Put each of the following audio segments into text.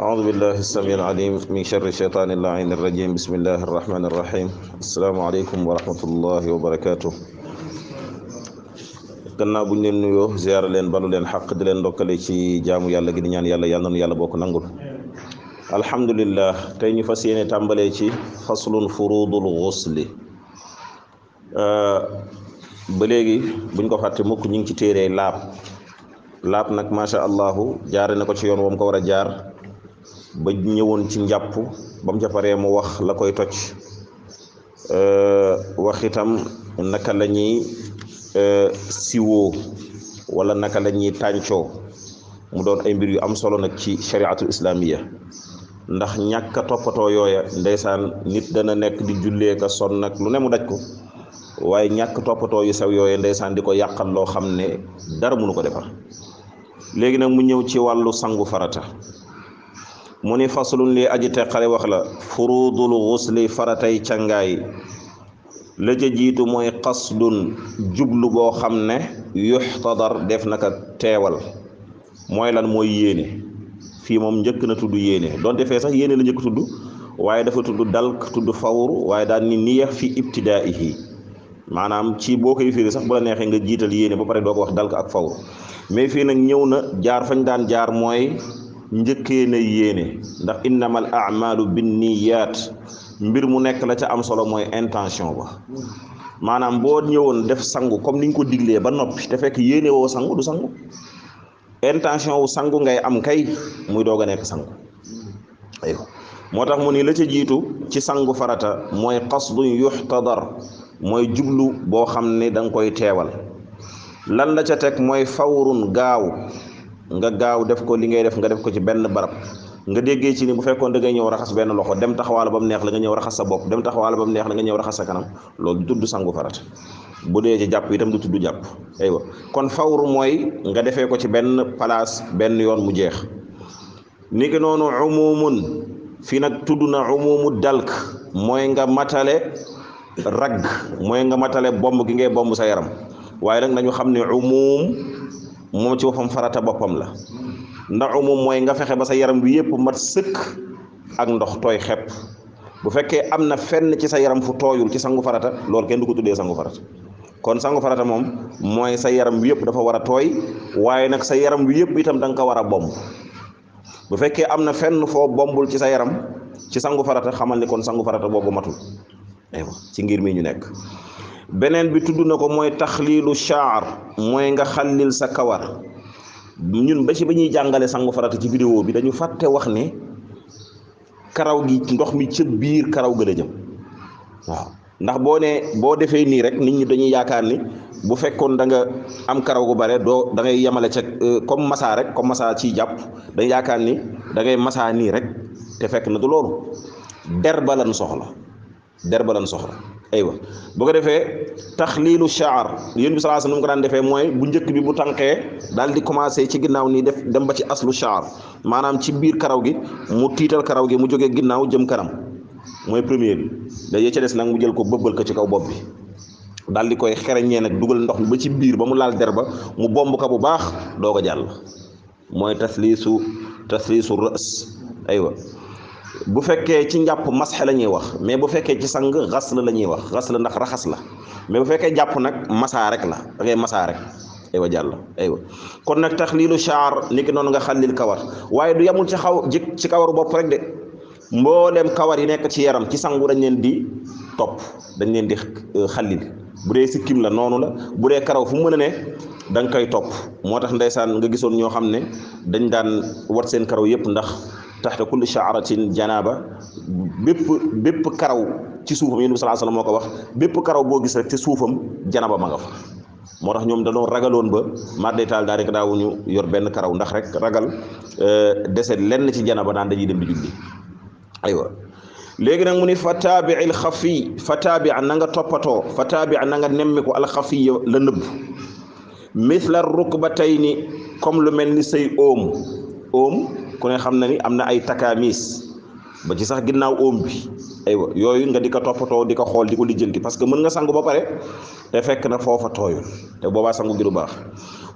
أعوذ بالله السميع العليم من شر الشيطان اللعين الرجيم بسم الله الرحمن الرحيم السلام عليكم ورحمة الله وبركاته gannaaw buñ leen nuyoo ziyaara leen balu leen xaq di leen ndokkale ci jaamu yàlla gi di ñaan yàlla yàlla nanu yàlla bokk nangul alhamdulillah tey ñu fas yéene tàmbalee ci faslun furudul ghusli ba léegi buñ ko fàtte mukk ñu ngi ci téeree laab nag masha allahu jaare na ko ci yoon woom ko war a jaar ba ñëwoon ci njàpp ba mu ca paree mu wax la koy toj wax itam naka la ñuy siwoo wala naka la ñuy tàncoo mu doon ay mbir yu am solo nag ci shariatul islamiya ndax ñàkk a toppatoo yooya ndeysaan nit dana nekk di jullee ka son nag lu ne mu daj ko waaye ñàkk toppatoo yu sew yooya ndeysaan di ko yàqal loo xam ne dara mënu ko defar léegi nag mu ñëw ci wàllu sangu farata mu ni faslun li aji teqale wax la furudul ghusli faratay cangaay la ca jiitu mooy qasdun jublu boo xam ne yuxtadar def naka teewal mooy lan mooy yéene fii moom njëkk na tudd yéene doon defee sax yéene la njëkk tudd waaye dafa tudd dalk tudd fawru waaye daal ni niya fi ibtidaihi maanaam ci boo koy firi sax bu la neexee nga jiital yéene ba pare doo ko wax dalk ak fawru mais fii nag ñëw na jaar fañ daan jaar mooy njëkkee na yéene ndax innamal a'malu binniyat mbir mu nekk la ca am solo mooy intention ba maanaam boo ñëwoon def sangu comme niñ ko diglee ba noppi te fekk yéene woo sangu du sangu intention wu sangu ngay am kay muy doog a nekk sangu aywa moo tax mu ni la ca jiitu ci sangu farata mooy qasdun yuxtadar mooy jublu boo xam ne da nga koy teewal lan la ca teg mooy fawrun gaaw nga gaaw def ko li ngay def nga def ko ci benn barab nga déggee ci ni bu fekkoon da ngay ñëw raxas benn loxo dem taxawaala ba mu neex la nga ñëw raxas sa bopp dem taxawaala ba mu neex la nga ñëw raxas sa kanam loolu du tudd sangu farata bu dee ci jàpp itam du tudd jàpp aywa kon fawru mooy nga defee ko ci benn place benn yoon mu jeex ni ki noonu umumun fii nag tudd na umumu dalk mooy nga matale ragg mooy nga matale bomb gi ngay bomb sa yaram waaye nag nañu xam ne umum moom ci boppam farata boppam la ndax umum mooy nga fexe ba sa yaram bi yëpp mat sëkk ak ndox tooy xepp bu fekkee am na fenn ci sa yaram fu tooyul ci sangu farata loolu kenn du ko tuddee sangu farata kon sangu farata moom mooy sa yaram bi yëpp dafa war a tooy waaye nag sa yaram bi yëpp itam da nga ko war a bomb bu fekkee am na fenn foo bombul ci sa yaram ci sangu farata xamal ni kon sangu farata boobu matul aywa ci ngir mi ñu nekk beneen bi tudd na ko mooy taxliilu shaar mooy nga xallil sa kawar ñun ba ñuy jàngale sangu farata ci vidéo bi dañu fàtte wax ne karaw gi ndox mi ca biir karaw gën a jëm waaw ndax boo defee nii rek nit ñi dañuy yaakaar ni bu fekkoon da nga am karaw gu bare da ngay yemale ca comme massa rek comme massa ciy jàpp dañuy yaakaar ni da ngay massa nii rek te fekk na du loolu der ba lan soxla aywa bu ko defee taxliilu shaar yéen bi sallallahu alayhi wasallam ko daan defee mooy bu njëkk bi bu tànkee daal di commencé ci ginnaaw nii def dem ba ci aslu shaar maanaam ci biir karaw gi mu tiital karaw gi mu jógee ginnaaw jëm kanam mooy premier bi da ca des nag mu jël ko bëbbal ko ci kaw bopp bi daal di koy xereñee nag dugal ndox mi ba ci biir ba mu laal der ba mu bomb ko bu baax doo ko jàll mooy tasliisu rës aywa bu fekkee ci njàpp masxe la ñuy wax mais bu fekkee ci sang xasl la ñuy wax xasl ndax raxas la mais bu fekkee jàpp nag masa rek la da ngay masa rek aywa jàll aywa kon nag taxliilu shaar ni ki noonu nga xallil kawar waaye du yamul ci kawaru bopp rek de mbooleem kawar yi nekk ci yaram ci sangu dañ leen di topp dañ leen di xallil bu dee sikkim la noonu la bu dee karaw fu mu mën a ne da nga koy topp moo tax ndeysaan nga gisoon ñoo xam ne dañ daan wat seen karaw yëpp ndax taxta kulli sha'ratin janaaba bépp karaw ci suufam yéen bi sallallahu alayhi wasallam moo ko wax bépp karaw boo gis rek ci suufam janaba ma nga fa moo tax ñoom dañoo ragaloon ba mardeytaal daa rek daawuñu yor benn karaw ndax rek ragal dese lenn ci janaba daan dañuy dem di julli aywa léegi nag mu ni fa taabi'il xafi fa taabi' na nga toppatoo fa taabi' na nga nemmi ko alxafi la nëbb mithla rukbatayni comme lu mel ni say oom ku ne xam na ni am na ay takaamis ba ci sax ginnaaw oom bi aywa yooyu nga di ko toppatoo di ko xool di ko lijjanti parce que mën nga sangu ba pare te fekk na foofa tooyul te boobaa sangu gi du baax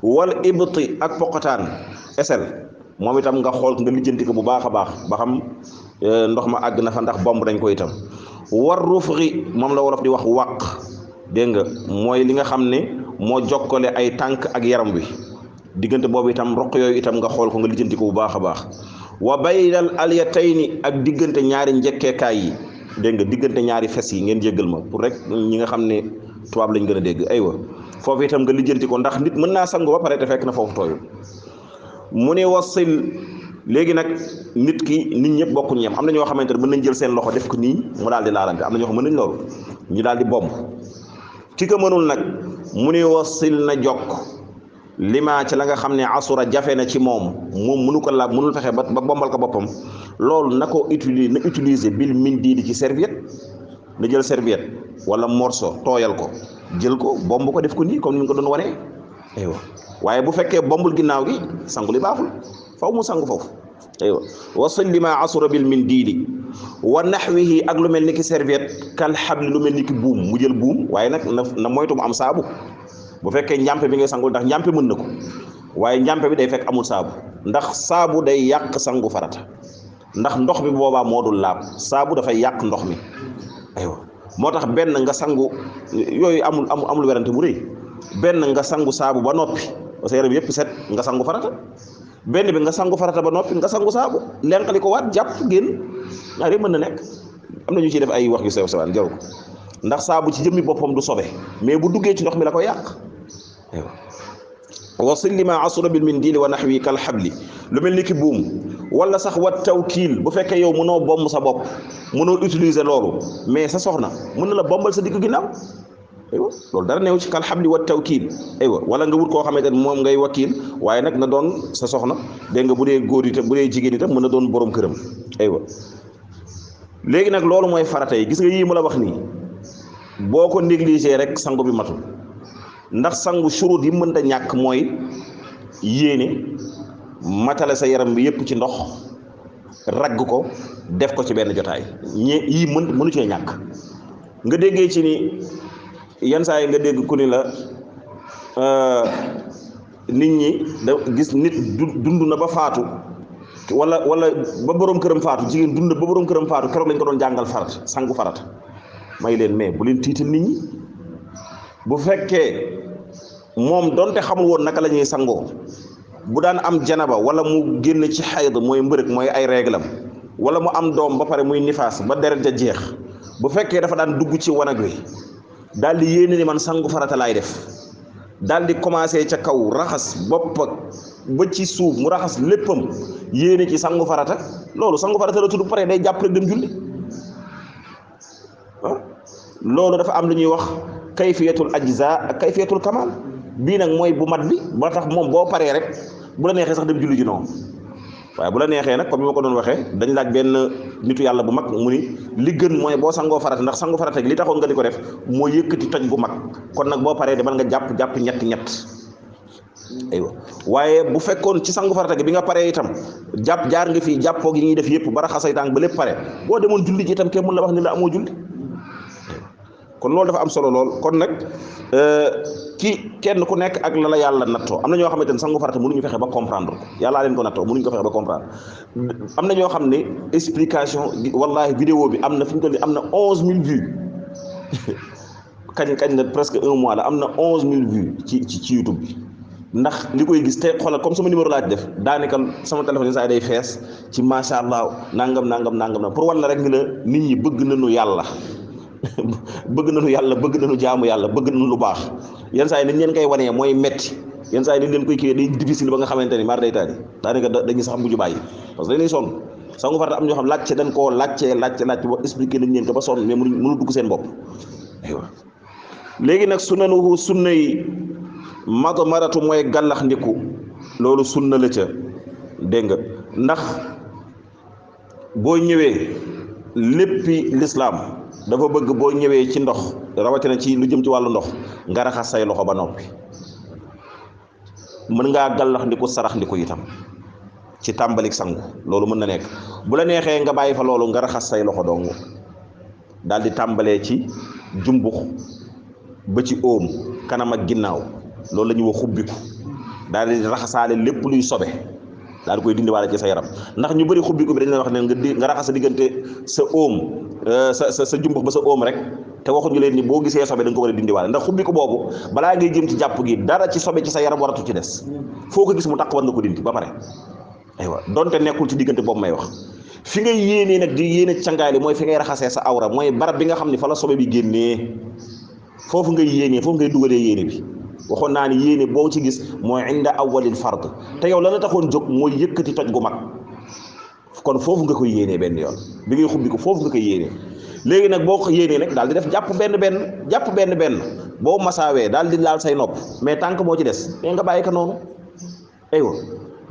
wal ibti ak poqataan esel moom itam nga xool nga lijjanti ko bu baax a baax ba xam ndox ma àgg na fa ndax bomb dañ ko itam war rufri moom la wolof di wax wàq dégg nga mooy li nga xam ne moo jokkale ay tànk ak yaram wi diggante boobu itam roq yooyu itam nga xool ko nga lijjanti ko bu baax a baax wa baynal alyatayni ak diggante ñaari njëkkeekaay yi dégg nga diggante ñaari fes yi ngeen jéggal ma pour rek ñi nga xam ne tubaab lañ gën a dégg aywa foofu itam nga lijjanti ko ndax nit mën naa sangu ba pare te fekk na foofu tooyul mu ne wasil léegi nag nit ñëpp bokkuñu yem am na ñoo xamante ne mën nañ jël seen loxo def ko nii mu daal di laalante am na ñoo xam mën nañ loolu ñu daal di bomb ki ko mënul nag mu ne wasil na jokk lima ci la nga xam ne asura jafe na ci moom mënu ko laab mënul fexe ba bombal ko boppam loolu na ko utiliser bil min di ci serviette na jël serviette wala morceau tooyal ko jël ko bomb ko def ko nii comme ni ñu ko doon wanee aywa waaye bu fekkee bombul ginnaaw gi sangu li baaxul faw mu sangu foofu aywa wasil lima asura bil min diidi wa naxwihi ak lu mel ni ki serviette kal xabli lu mel ni ki buum mu jël buum waaye nag na moytu mu am saabu bu fekkee njàmpe bi ngay sangul ndax njàmpe mën na ko waaye njàmpe bi day fekk amul saabu ndax saabu day yàq sangu farata ndax ndox bi boobaa moo dul laab saabu dafay yàq ndox mi aywa moo tax benn nga sangu yooyu amul werante bu rëy benn nga sangu saabu ba noppi parce que yaram yëpp set nga sangu farata benn bi nga sangu farata ba noppi nga sangu saabu lenqali ko waat jàpp génn ñaar yëpp mën na nekk am na ñu ciy def ay wax yu sew sewaan jaru ko ndax saabu ci jëmmi boppam du sobe mais bu duggee ci ndox mi la ko yàq wasil lima asura bil mindili wa naxwi kal xabli lu mel ni ki buum wala sax wat tawkiil bu fekkee yow mënoo bomb sa bopp mënoo utiliser loolu mais sa soxna mën na la bombal sa digg ginnaaw aywa loolu dara neew ci kal xabli wat tawkiil aywa wala nga wut koo xamante ne moom ngay wakiil waaye nag na doon sa soxna dégg nga bu dee góor itam bu dee jigéen itam mën na doon borom këram aywa léegi nag loolu mooy farata yi gis nga yii mu la wax nii boo ko négligé rek sangu bi matul ndax sangu shurut yi mënta ñàkk mooy yéene matale sa yaram bi yëpp ci ndox ragg ko def ko ci benn jotaay yii mënu cee ñàkk nga déggee ci ni yenn saa yi nga dégg ku ni la nit ñi da gis nit dund na ba faatu wala ba borom këram faatu jigéen dund ba borom këram faatu keroog lañ ko doon jàngal farat sangu farata may leen mais bu leen tiital nit ñi bu fekkee moom donte xamul woon naka la ñuy sangoo bu daan am janaba wala mu génn ci xayd mooy mbërëg mooy ay réglam wala mu am doom ba pare muy nifaas ba deret ja jeex bu fekkee dafa daan dugg ci wanag wi daal di yéene ni man sangu farata laay def daal di commencé ca kaw raxas bopp ba ci suuf mu raxas léppam yéene ci sangu farata loolu sangu farata la tudd pare day jàpp rek dem julli loolu dafa am lu ñuy wax kayfiyatul ajza ak kayfiyatul kamal bii nag mooy bu mat bi ba tax moom boo paree rek bu la neexee sax dem julli ji noonu waaye bu la neexee nag comme ni ma ko doon waxee dañ laaj benn nitu yàlla bu mag mu ni li gën mooy boo sangoo farata ndax sangu farata li taxoon nga di ko def moo yëkkati toj bu mag kon nag boo paree demal nga jàpp ñett aywa waaye bu fekkoon ci sangu farata gi bi nga paree itam jaar nga fii jàppoo gi ñuy def yëpp ba raxasay tànk ba lépp pare boo demoon julli ji itam kenn mun la wax ni la amoo julli kon loolu dafa am solo lool kon nag kenn ku nekk ak la yàlla nattoo am na ñoo xamante ne sangu farata mënuñu fexe ba comprendre ko yàllaa leen ko nattoo mënuñu ko fexe ba comprendre am na ñoo xam ne explication wallahi vidéo bi am na fi mu toll nii am na 11000 vues kañ na presque un mois la am na 11000 vues ci YouTube bi ndax li koy gis te xoolal comme sama numéro laa ci def daanaka sama téléphone yi saa day fees ci macha allah nangam na pour wan la rek ni la nit ñi bëgg nañu yàlla bëgg nañu jaamu yàlla bëgg nañu lu baax yenn saa yi nañ leen koy wanee mooy metti yenn saa yi nañ leen koy kiiwee day difficile ba nga xamante ni mar day taali daanaka dañuy sax mujj bàyyi parce que dañuy sonn sangu farata am ñoo xam laajte dañ koo laajte ba expliqué nañ leen ko ba sonn mais mënu dugg seen bopp aywa léegi nag sunna yi maratu mooy gàllax ndiku loolu sunna la ca dégg nga ndax boo ñëwee léppi lislaam dafa bëgg boo ñëwee ci ndox rawatina ci lu jëm ci wàllu ndox nga raxas say loxo ba noppi mën ngaa gàllax ndiku sarax ndiku itam ci tàmbalik sangu loolu mën na nekk bu la neexee nga bàyyi fa loolu nga raxas say loxo dong daal di tàmbalee ci jumbux ba ci óom kanam ak ginnaaw loolu la ñuy wax xubbiku daal di raxasaale lépp luy sobe daal di koy dindiwaale ci sa yaram ndax ñu bëri xubbiku bi dañ leen wax ne nga raxas sa diggante sa óom sa jumbux ba sa óom rek te waxuñu leen ni boo gisee sobe da nga ko war a dindiwaale ndax xubbiku boobu balaa ngay jëm ci jàpp gi dara ci sobe ci sa yaram waratu ci des foo ko gis mu taq war nga ko dindi ba pare aywa donte nekkul ci diggante boobu may wax fi ngay yéenee nag di yéene cangaay li mooy fi ngay raxasee sa awra mooy barab bi nga xam ne fa la sobe bi génnee foofu ngay yéenee foofu ngay dugalee yéene bi waxoon naa ni yéene boo ci gis mooy inda awwalil fard te yow la la taxoon jóg mooy yëkkati toj gu mag kon foofu nga koy yéenee benn yoon bi ngay xubbi ko foofu nga koy yéenee léegi nag boo ko yéenee nag daal di def jàpp benn boo masaawee daal di laal say nopp mais tànk moo ci des mais nga bàyyi ko noonu aywa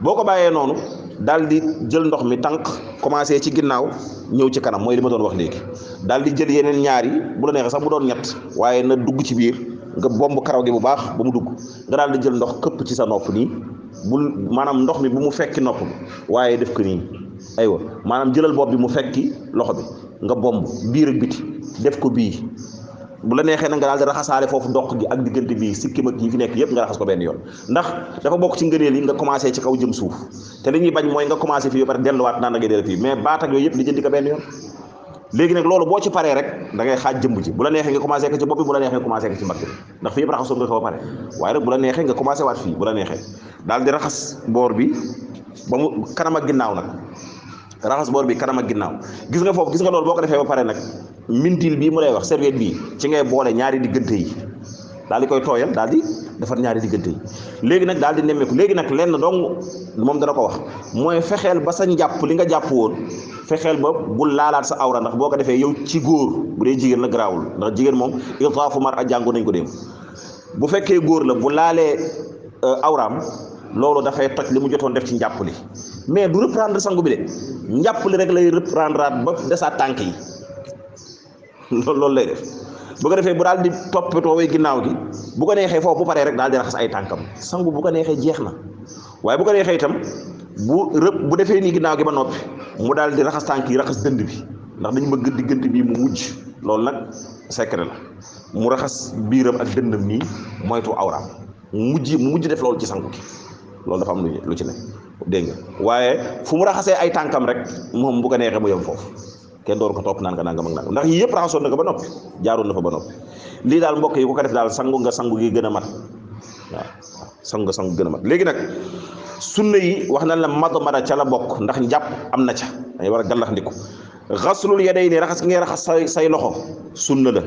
boo ko bàyyee noonu daal di jël ndox mi tànk commencé ci ginnaaw ñëw ci kanam mooy li ma doon wax léegi daal di jël yeneen ñaar yi bu la neexee sax mu doon ñett waaye na dugg ci biir nga bomb karaw gi bu baax ba mu dugg nga daal di jël ndox këpp ci sa nopp nii bul maanaam ndox mi bu mu fekki nopp bi waaye def ko nii aywa maanaam jëlal bopp bi mu fekki loxo bi nga bomb biir ak biti def ko bii bu la neexee na nga daal di raxasaale foofu dox gi ak diggante bii sikkim ak yi fi nekk yëpp nga raxas ko benn yoon ndax dafa bokk ci ngëneel yi nga commencé ci kaw jëm suuf te li ñuy bañ mooy nga commencé fii ba pare delluwaat naan da ngay dellu fii mais baat ak yooyu yëpp li jëndi ko benn yoon léegi nag loolu boo ci paree rek da ngay xaaj jëmb ji bu la neexee nga commencé ko ci bopp bi bu la neexee nga commencé ko ci mbagg bi ndax fii yëpp raxasoon nga ko ba pare waaye nag bu la neexee nga commencé waat fii bu la neexee daal di raxas boor bi ba mu kanam ak ginnaaw nag raxas boor bi kanam ak ginnaaw gis nga foofu gis nga loolu boo ko defee ba pare nag mintil bii mu lay wax serviette bii ci ngay boole ñaari diggante yi daal di koy tooyal daal di defar ñaari diggante yi léegi nag daal di nemmeeku léegi nag lenn dong moom dana ko wax mooy fexeel ba sa njàpp li nga jàpp woon fexeel ba bul laalaat sa awra ndax boo ko defee yow ci góor bu dee jigéen la garaawul ndax jigéen moom itaafu mar a jàngo nañ ko dem bu fekkee góor la bu laalee awraam loolu dafay toj li mu jotoon def ci njàpp li mais du reprendre sangu bi de njàpp li rek lay reprendre at ba desaat tànk yi loolu lay def bu ko defee bu daal di toppatoo way ginnaaw gi bu ko neexee foofu bu paree rek daal di raxas ay tànkam sangu bu ko neexee jeex na waaye bu ko neexee itam bu defee nii ginnaaw gi ba noppi mu daal di raxas tànk yi raxas dënd bi ndax dañu bëgg diggante bii mu mujj loolu nag secret la mu raxas biiram ak dëndam nii moytu awraam mu mujj def loolu ci sangu gi loolu dafa am lu ci ne dégg nga waaye fu mu raxasee ay tànkam rek moom bu ko neexee mu yem foofu kenn door ko topp naan nga nangam ak nangam ndax yii yëpp raxasoon na ko ba noppi jaaroon na fa ba noppi lii daal mbokk yi ku ko def daal sangu nga sangu gi gën a mat waaw sangu nga sangu gën a mat léegi nag sunna yi wax na la mada ca la bokk ndax njàpp am na ca dañuy war a gallax ndiku xaslul yadayni raxas gi ngay raxas say loxo sunna la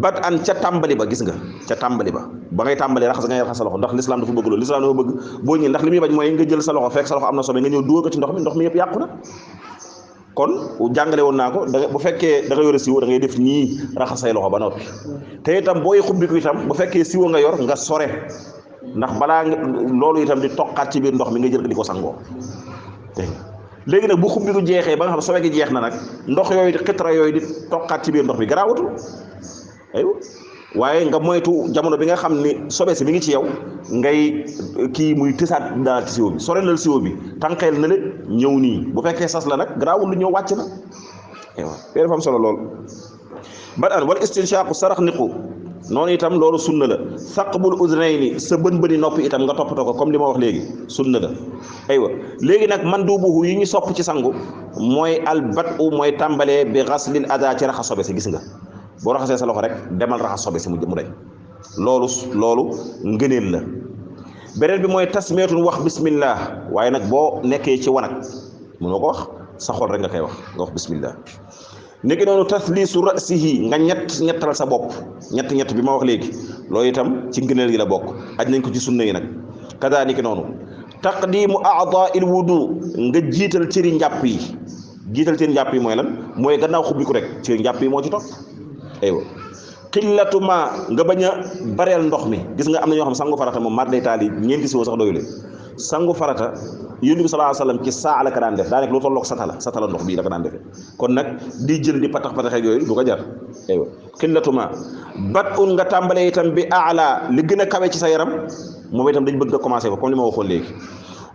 bat an ca tàmbali ba gis nga ca tàmbali ba ngay tàmbali raxas ngay raxas sa loxo ndax lislaam dafa bëgg loolu lislaam dafa bëgg boo ñëwee ndax li muy bañ mooy nga jël sa loxo fekk sa loxo am na sobe nga ñëw dugal ko ci ndox mi yëpp yàqu na kon jàngale woon naa ko bu fekkee da nga yor siwo da ngay def nii raxas say loxo ba noppi te itam booy xubbiku itam bu fekkee siwo nga yor nga sore ndax balaa loolu itam di toqaat ci biir ndox mi nga jël ko di ko sangoo dégg nga léegi nag bu xubbiku jeexee ba nga xam sobe gi jeex na nag ndox yooyu xitra yooyu di toqaat ci biir ndox mi garaawatul aywa waaye nga moytu jamono bi nga xam ni sobe si mi ngi ci yow ngay kii muy tësaat daal ci siwo bi sorelal siwo bi tànqeel na le ñëw nii bu fekkee sas la nag garaawul lu ñëw wàcc na aywa yooyu dafa am solo lool ba an wala istinshaqu sarax niqu noonu itam loolu sunna la saqbul uznayni sa bën-bëni nopp itam nga toppatoo ko comme li ma wax léegi sunna la aywa léegi nag man duubuhu yi ñu sopp ci sangu mooy albat u mooy tàmbalee bi xaslil ada ci raxas sobe si gis nga boo raxasee sa loxo rek demal raxas sobe si mu dañ loolu ngëneel la beneen bi mooy tasmiyatun wax bismillah waaye nag boo nekkee ci wanag mënoo ko wax sa xol rek nga koy wax nga wax bismillah nekki noonu tasliisu rasihi nga ñettal sa bopp ñett bi ma wax léegi loolu itam ci ngëneel gi la bokk aj nañ ko ci sunna yi nag kada niki noonu taqdimu a'da'il wudu nga jiital cëri njàpp yi mooy lan mooy gannaaw xubbiku rek cëri njàpp yi moo ci topp aywa xillatu ma nga bañ a bareel ndox mi gis nga am na ñoo xam sangu farata moom mar day taal yi ñeenti siwo sax doyule sangu farata yonent bi sallallahu alayhi wasallam ci saa la ko daan def daa nekk lu tolloog satala ndox bii la ko daan defee kon nag di jël di patax yooyu du ko jar aywa xillatu ma bat un nga tàmbalee itam bi aala li gën a kawe ci sa yaram moom itam dañ bëgg nga commencé ko comme li ma waxoon léegi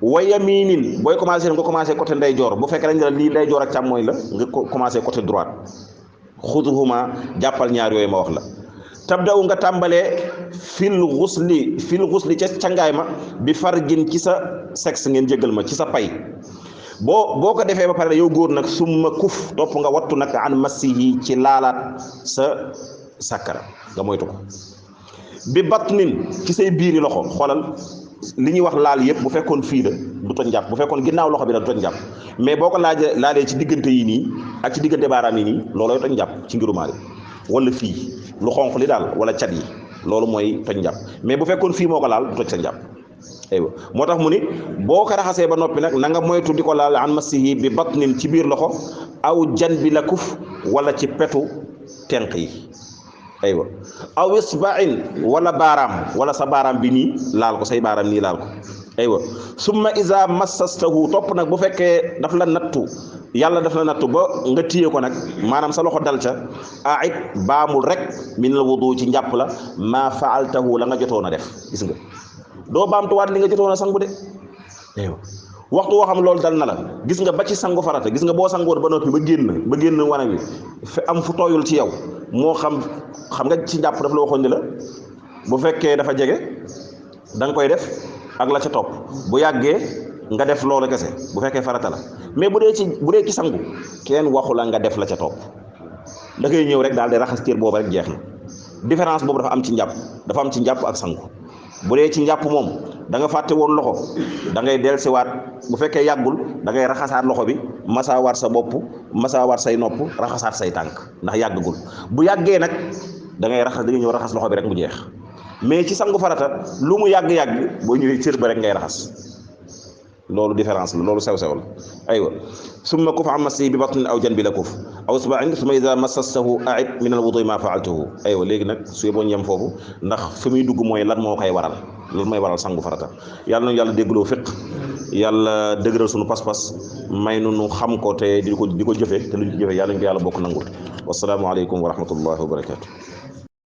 wa yaminin booy commencé nga commencé côté ndeyjoor bu fekkee dañ la lii ndeyjoor ak càmmooñ la nga commencé côté droite xuduhuma jàppal ñaar yooyu ma wax la tabda'u nga tàmbalee fil xusli ca cangaay ma bi farjin ci sa sexe ngeen jéggal ma ci sa pay boo ko defee ba pare yow góor nag summa kuf topp nga wattu nag an massihi ci laalaat sa sàkkara nga moytu ko bi batnin ci say biiri loxo xoolal li ñuy wax laal yëpp bu fekkoon fii la du toj njàpp bu fekkoon ginnaaw loxo bi la du toj njàpp mais boo ko laalee ci diggante yi nii ak ci diggante baaraam yi nii loolooy toj njàpp ci ngiru Maalik wala fii lu xonq li daal wala cat yi loolu mooy toj njàpp mais bu fekkoon fii moo ko laal du toj sa njàpp aywa moo tax mu ni boo ko raxasee ba noppi nag na nga moytu di ko laal an massihi bi batnin ci biir loxo aw jan bi la kuf wala ci petu tenq yi aywa aw isbain wala baaraam wala sa baaraam bi nii laal ko say baaraam nii laal ko aywa summa isa massastahu topp nag bu fekkee daf la nattu yàlla daf la nattu ba nga téye ko nag maanaam sa loxo dal ca aid baamul rek minal wudu ci njàpp la ma faaltahu la nga jotoon a def gis nga doo baamtuwaat li nga jotoon a sangu de aywa waxtu woo xam loolu dal na la gis nga ba ci sangu farata gis nga boo sangoon ba noppi ba génn wanag wi fi am fu tooyul ci yow moo xam nga ci njàpp daf la waxoon ni la bu fekkee dafa jege da nga koy def ak la ca topp bu yàggee nga def loolu kese bu fekkee farata la mais bu dee ci sangu kenn waxu la nga def la ca topp da ngay ñëw rek daal di raxas cër boobu rek jeex na différence boobu dafa am ci njàpp ak sangu bu dee ci njàpp moom da nga fàtte woon loxo da ngay dellusiwaat bu fekkee yàggul da ngay raxasaat loxo bi masaawaat sa bopp masaawaat say nopp raxasaat say tànk ndax yàggagul bu yàggee nag da ngay ñëw raxas loxo bi rek mu jeex mais ci sangu farata lu mu yàgg-yàgg boo ñëwee cër ba rek ngay raxas loolu différence la loolu sew-sew la aywa summa kuf an massi bi batnin aw janbi la kuf aw isba'in summa iza massastahu a'id min al-wudu'i ma fa'altahu aywa léegi nag su yeboo ñem foofu ndax fi muy dugg mooy lan moo koy waral loolu mooy waral sangu farata yàlla na yàlla déggloo fiq yàlla dëgëral suñu pas-pas may nu xam ko te di ko jëfe te lu ñu jëfe yàlla ñu ko yàlla bokk nangul wasalaamu aleykum wa rahmatullahi wa barakatu